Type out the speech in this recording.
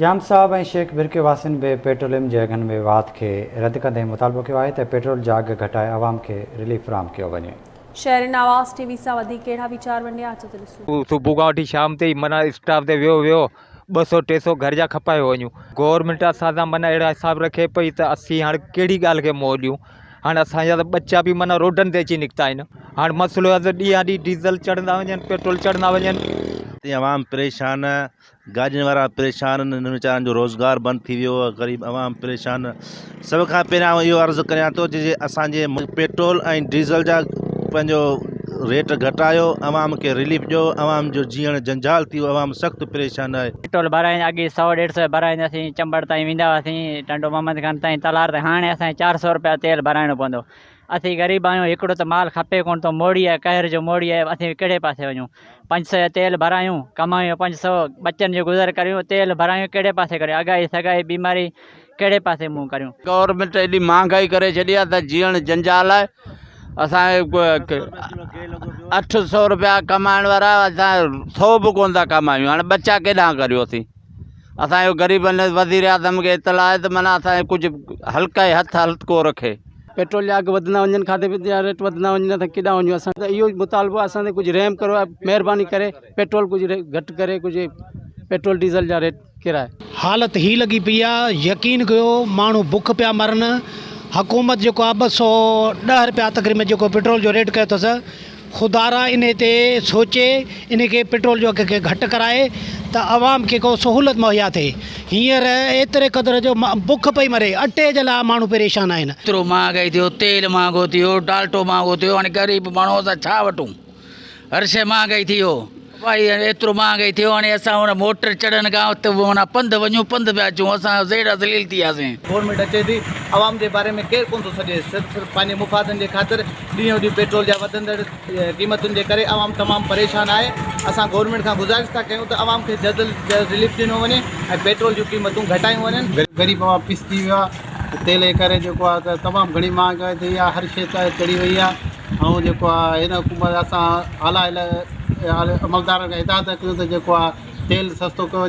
ڄام صاحب ۽ شيخ ڀرڪيو واسين به پيٽروليم جي اگهن ۾ واڌ کي رد ڪندي مطالبو ڪيو آهي ته پيٽرول جا اگهه گهٽائي عوام کي رليف فراهم ڪيو وڃي. شهرين آواز ٽي وي سان وڌيڪ ڪهڙا ويچار ونڊيا اچو ته ڏسون. صبح کان وٺي شام تائين معنيٰ اسٽاف تي ويو ويو 200 300 گهر جا کپايو وڃون گورنمينٽ اسان سان معنيٰ اهڙا حساب رکي پئي ته اسين هاڻ ڪهڙي ڳالهه کي منهن ڏيون هاڻ اسان جا ته ٻچا به معنيٰ روڊن تي اچي نڪتا آهن هاڻ مسئلو آهي ته ڏينهان ڏينهن ڊيزل چڙهندا وڃن پيٽرول چڙهندا وڃن. عوام پريشان گاڏين وارا پريشان آهن انهن ويچارن جو روزگار بند ٿي ويو آهي غريب عوام پريشان سڀ کان پهريان آئون اهو عرض ڪريان ٿو جي اسانجي پيٽرول ۽ ڊيزل جا پنهنجو ريٽ گهٽايو عوام کي رليف ڏيو عوام جو جيئڻ جنجال ٿي ويو عوام سخت پريشان آهي. پيٽرول ڀرائين اڳي سئو ڏيڍ سئو ڀرائينداسين چمبڙ تائين ويندا هئاسين ٽنڊو محمد خان تائين تلار تائين هاڻي اسان کي 400 روپيا تيل ڀرائڻو پوندو اسين غريب آهيون هڪڙو ته مال کپي ڪونه ٿو موڙي آهي قهر جو موڙي آهي اسين ڪهڙي پاسي وڃون 500 جو تيل ڀرايون ڪمايون 500 ٻچن جو گذر ڪريون تيل ڀرايون ڪهڙي پاسي ڪريون اگائي سگائي بيماري ڪهڙي پاسي منهن ڪريون. گورنمينٽ ايڏي مهانگائي ڪري ڇڏي آهي ته جيئڻ جنجال آهي اسان کي 800 روپيا ڪمائڻ وارا اسان 100 به ڪونه ٿا ڪمايون هاڻي ٻچا ڪيڏانهن ڪريون اسين اسان جو غريبن وزيراعظم کي اطلاع آهي ته معنيٰ اسان کي ڪجهه هلڪائي هٿ هلڪو رکي. پيٽرول جا اگهه وڌندا وڃن کاڌي پيتي جا ريٽ وڌندا وڃن اسان ڪيڏانهن وڃون اسان ته اهو مطالبو آهي اسان تي ڪجهه رحم ڪرو مهرباني ڪري پيٽرول ڪجهه گهٽ ڪري ڪجهه پيٽرول ڊيزل جا ريٽ ڪيرائي. حالت هي لڳي پئي آ يقين ڪيو ماڻهو بک پيا مرن حڪومت جيڪو آ 210 رپيا تقريبن جيڪو پيٽرول جو ريٽ ڪيو اٿس خدارا انهي تي سوچي انهي کي پيٽرول جو اگهه کي گهٽ ڪرائي ته عوام کي ڪو سهولت مهيا ٿئي هينئر ايتري قدر جو بک پئي مري اٽي جي لاء ماڻهو پريشان آهن. ايترو مهانگائي ٿيو تيل مهانگو ٿي ويو ڊالٽو مهانگو ٿي ويو هاڻي غريب ماڻهو اسان ڇا وٺون هر شي مهانگائي ٿي ويو ڀائي ايترو مهانگائي ٿيو هاڻي اسان ان موٽر چڙهڻ کان اتي معنيٰ پنڌ وڃون پنڌ پيا اچون اسان زيڙا ذليل ٿي وياسين. گورنمينٽ اچي ٿي عوام جي باري ۾ ڪير ڪونه ٿو سوچي صرف صرف پنهنجي مفادن جي خاطر ڏينهون ڏينهن پيٽرول جا وڌندڙ قيمتن جي ڪري عوام تمام پريشان آهي اسان گورنمينٽ کان گذارش ٿا ڪيون ته عوام کي جلد از جلد رليف ڏنو وڃي ۽ پيٽرول جون قيمتون گهٽايون وڃن. غريب عوام پيسجي ويو آهي تيل جي ڪري جيڪو آهي ته تمام گهڻي مهانگائي ٿي وئي آهي هر شي چڙهي وئي آهي ۽ جيڪو آهي هن حڪومت اسان اعليٰ عملدارن کي هدايت ڪيون ته جيڪو آهي تيل سستو ڪيو وڃي.